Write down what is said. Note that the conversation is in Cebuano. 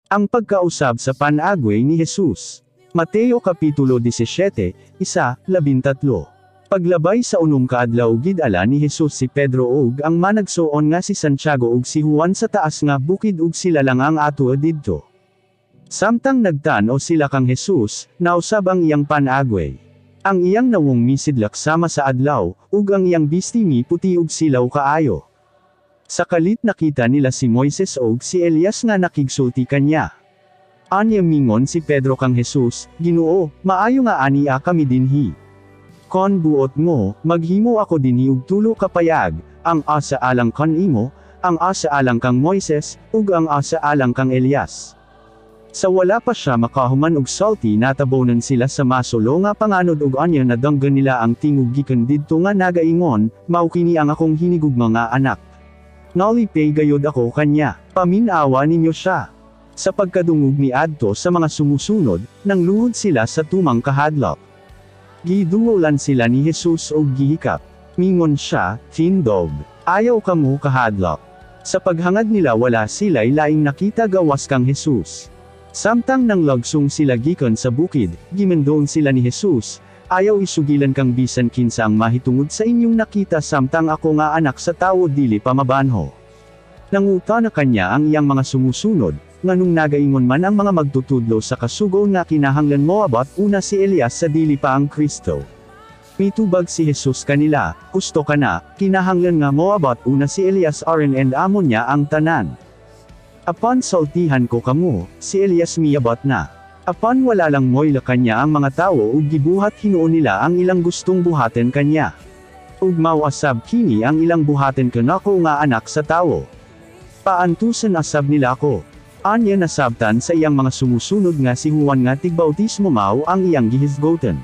Ang pagkausab sa pan-agway ni Jesus. Mateo Kapitulo 17, 1, 13. Paglabay sa 6 ka adlaw, gidala ni Jesus si Pedro ug ang managsuon nga si Santiago ug si Juan sa taas nga bukid ug sila lang ang atua didto. Samtang nagtan-aw sila kang Jesus, nausab ang iyang pan-agway. Ang iyang nawong misidlak sama sa adlaw, ug ang iyang bisti miputi ug silaw kaayo. Sa kalit nakita nila si Moises ug si Elias nga nakigsulti kanya. Anya mingon si Pedro kang Jesus, "Ginoo, maayo nga ania kami dinhi. Kon buot mo, maghimo ako dinhi og tulo ka payag, ang asa alang kan imo, ang asa alang kang Moises, ug ang asa alang kang Elias." Sa wala pa siya makahuman og sulti, natabonan sila sa masulo nga panganod ug anya nadunggan nila ang tingog gikan didto nga nagaingon, "Mao kini ang akong hinigugma nga anak. Nalipay gayod ako kanya. Paminawa ninyo siya." Sa pagkadungog ni adto sa mga sumusunod, nangluhod sila sa tumang kahadlok. Giduolan sila ni Jesus og gihikap. Mingon siya, "Tindog. Ayaw kamo kahadlok." Sa paghangad nila, wala sila'y laing nakita gawas kang Jesus. Samtang nanglagsong sila gikan sa bukid, gimandon sila ni Jesus, "Ayaw isugilan kang bisan kinsa ang mahitungod sa inyong nakita samtang ako nga Anak sa Tawo dili pa mabanho." Nangutana kanya ang iyang mga sumusunod, "Nganong nagaingon man ang mga magtutudlo sa kasugo nga kinahanglan moabot una si Elias sa dili pa ang Kristo?" Mitubag si Jesus kanila, "Husto kana, kinahanglan nga moabot una si Elias aron andamon niya ang tanan. Apan sultihan ko kamo, si Elias miabot na. Apan wala lang moila kanya ang mga tawo ug gibuhat hinuon nila ang ilang gustong buhaten kanya. Ug mao usab kini ang ilang buhaten kanako nga Anak sa Tawo. Paantusan usab nila ako." Anya nasabtan sa iyang mga sumusunod nga si Juan nga tigbautismo mao ang iyang gihisgotan.